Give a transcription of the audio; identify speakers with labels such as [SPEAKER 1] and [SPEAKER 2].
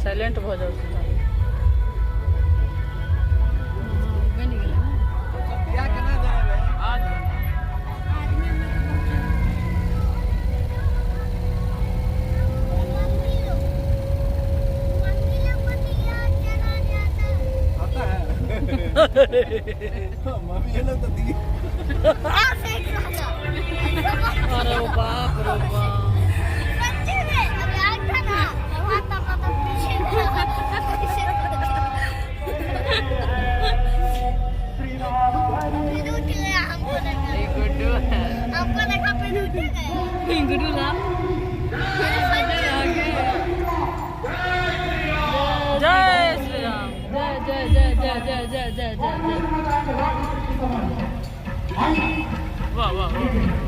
[SPEAKER 1] Silent भऽ जाउ सीधा।
[SPEAKER 2] बनि गेलै ने।
[SPEAKER 3] आता है मम्मी ये लोग तो दी।
[SPEAKER 1] अरे बाप रे बाप।
[SPEAKER 4] हमको देखा, फिर उठ गया।
[SPEAKER 2] गुड्डू ला।
[SPEAKER 1] जय श्री राम।
[SPEAKER 2] जय जय जय जय जय जय जय जय जय।
[SPEAKER 1] वाह वाह वाह।